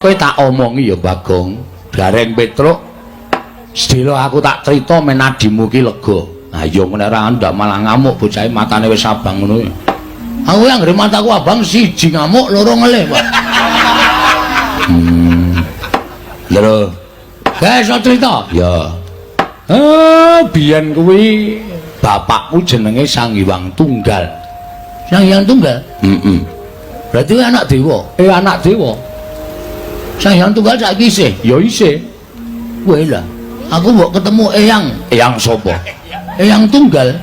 Kowe tak omongi ya, Bagong. Gareng Petruk. Sedelo aku tak crita men adimu ki lega. Ha iya, nek ora ndak malah ngamuk bocahe, matane wis abang ngono. Aku yang anggere mataku abang, siji ngamuk, loro ngelih, Pak. Lho. Guys, iso crita? Ya. Eh, biyen kuwi bapakku jenenge Sang Hyang Tunggal. Sang Hyang Tunggal? Heeh. Berarti kowe anak dewa? Eh, anak dewa. Sang Hyang Tunggal saiki isih? Ya isih. Kowe lah. Aku mbok ketemu Eyang. Eyang sapa? Eyang Tunggal.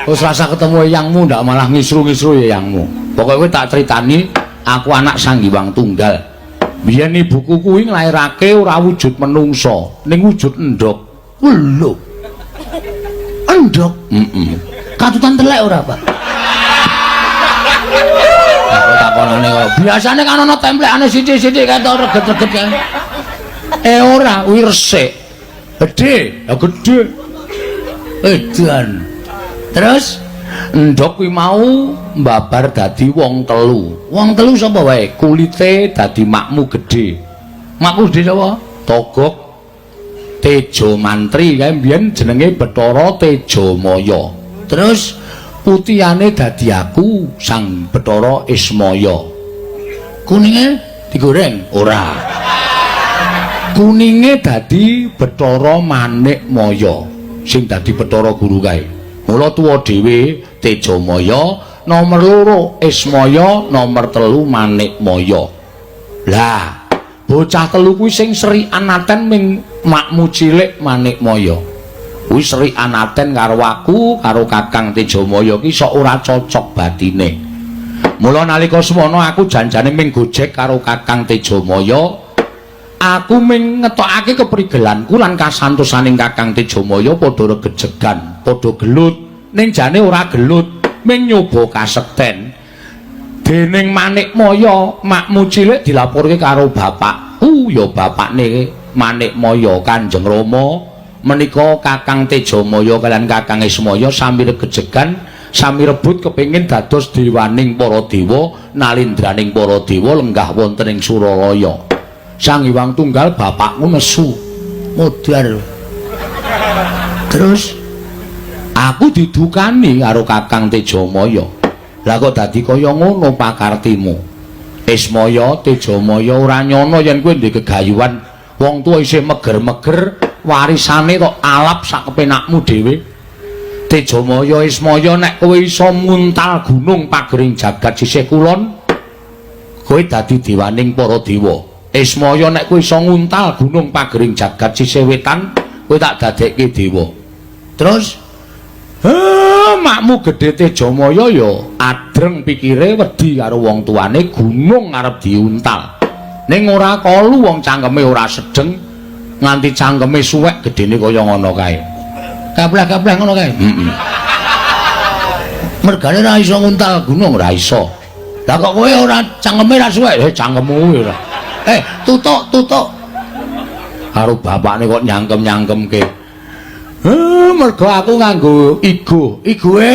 Wis rasa ketemu eyangmu, ndak malah ngisru-ngisru eyangmu. Pokoke kowe tak critani, aku anak Sang Hyang Tunggal. Biyen ibuku kuwi nglairake ora wujud menungsa, ning wujud endhog. Lho. Endhog? Heeh. Katutan telek ora, Pak? Aku takonane kok. Biasane kan ana templekane sithik-sithik kae to, reget-reget kae. Eh, ora, kuwi resik. Gedhe, ya gedhe. Edan. Terus endhog kuwi mau mbabar dadi wong telu. Wong telu sapa wae? Kulite dadi makmu gedhe. Makmu gedhe sapa? Togok Tejo Mantri kae mbiyen jenenge Bathara Tejamaya. Terus putihane dadi aku, Sang Bathara Ismaya. Kuninge digoreng? Ora. Kuninge dadi Bathara Manikmaya sing dadi Bathara Guru kae. Mula tuwa dhewe Tejamaya, nomor loro Ismaya, nomor telu Manikmaya. Lah, bocah telu kuwi sing seri anaten ming makmu cilik Manikmaya. Kuwi seri anaten karo aku, karo Kakang Tejamaya ki sok ora cocok batine. Mula nalika semono aku janjane ming gojek karo Kakang Tejamaya. Aku ming ngetokake keprigelanku lan kasantosaning Kakang Tejamaya padha regejegan, padha gelut. Ning jane ora gelut, ming nyoba kasekten. Dening Manikmaya, makmu cilik dilaporke karo bapakku, ya bapakne Manikmaya, Kanjeng Rama, menika Kakang Tejamaya kalian Kakang Ismaya sami regejegan, sami rebut kepengin dados dewaning para dewa, nalindraning para dewa lenggah wonten ing Suralaya. Sang Hyang Tunggal bapakmu nesu. Modar. Terus aku didukani karo Kakang Tejamaya. Lah kok dadi kaya ngono pakartimu? Ismaya, Tejamaya, ora nyono yen kowe ndek gegayuhan wong tuwa isih meger-meger, warisane kok alap sak kepenakmu dhewe. Tejamaya, Ismaya, nek kowe iso muntal gunung pagering jagat sisih kulon, kowe dadi dewaning para dewa. Ismaya, nek kowe iso nguntal gunung pagering jagat sisih wetan, kowe tak dadekke dewa. Terus makmu gedhe Tejamaya ya adreng pikire, wedi karo wong tuane, gunung arep diuntal. Ning ora kolu, wong cangkeme ora sedeng, nganti cangkeme suwek gedene kaya ngono kae. Kapleh-kapleh ngono kae. Heeh. Mergane ora iso nguntal gunung, ora iso. Lah kok kowe ora cangkeme ora suwek? Eh, cangkemmu kuwi ora. Eh, tutuk, tutuk. Karo bapakne kok nyangkem-nyangkemke. Eh, mergo aku nganggo igo. Igoe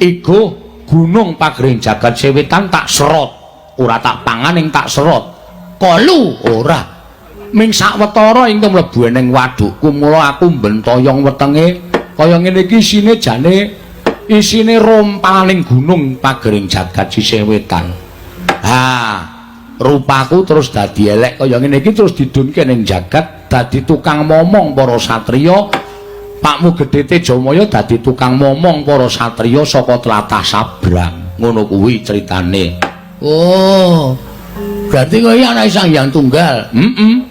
igo gunung pagering jagat sewetan tak serot. Ora tak pangan, ing tak serot. Kolu ora. Ming sawetara ing mlebu ning wadukku, mula aku bentoyong wetenge kaya ngene iki, isine jane isine rompaling gunung pagering jagat sisih wetan. Ha, rupaku terus dadi elek kaya ngene iki, terus didunke ning jagat dadi tukang momong para satriya. Pakmu gedhe Tejamaya dadi tukang momong para satriya saka tlatah Sabrang. Ngono kuwi critane. Oh. Berarti kowe anake Sang Hyang Tunggal. Heeh.